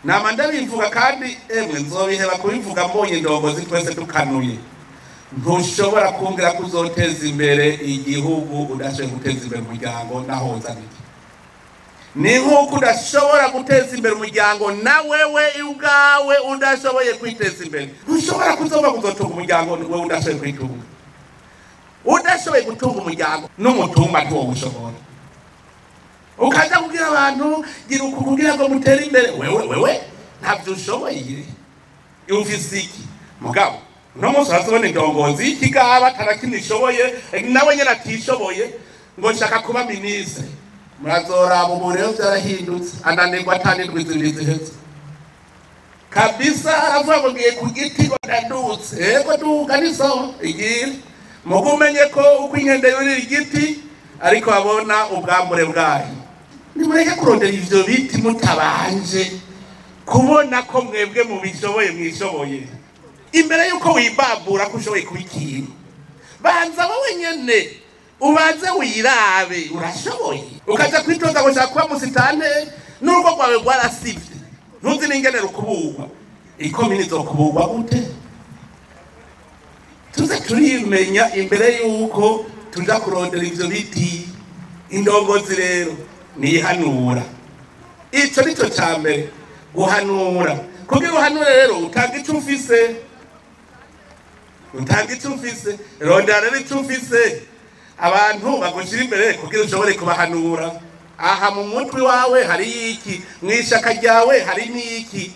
Nama ndabivuga kandi emwe nzobiheba kubivuga mbonye indongozi twese dukanuye. Ntushobora kumbwira ko uzoteza imbere igihugu udashoboye guteza imbere umuryango naho wozana iki. Ni nk'uko udashobora guteza imbere umuryango na wewe ubwawe udashoboye kwiteza imbere. Ntushobora kuzova kuzotunga umuryango wewe udashoboye kwitunga. Udashoboye gutunga umuryango n'umutumba ntiwowushobora. Ukaza kubwira abantu gira uku kugira ngo mutere imbere, wewe ntabyo ushoboye. Ufise iki? Mugabo uno munsi urazibona indongozi y'ikigaba atarakimwe ishoboye, nawe nyene atishoboye, ngo nshaka kuba minisitiri. Murazoraba ubu rero vyarahindutse, ananirwa atanirwa izibiri ziheze kabisa. Aravuga ngo ngiye ku giti ngo ndadutse. Ego duga ni sawa, igire mugo umenye ko uko inkende yurira igiti ariko babona ubwambure bwayo. Nimureke kurondera ivyo biti mutabanje kubona ko mwebwe mubishoboye, mwishoboye. Imbere yuko wibabura ko ushoboye kuba ikintu, banza wowe nyene ubanze wirabe urashoboye. Ukaja kwitoza ngo ushaka kuba musitante n'urugo rwawe rwarasivye, ntuzi n'ingene rukuburwa. Ikomini izokuburwa gute? Tuze turimenya imbere yuko tuja kurondera ivyo biti. Indongozi rero nihanura, ico nico ca mbere, guhanura. Kugira uhanure rero utanga ico ufise, utanga ico ufise. Rondera rero ico ufise abantu bagushira imbere kugira ushobore kubahanura. Aha mu mutwe wawe hari iki? Mw'ishaka ryawe hari n'iki?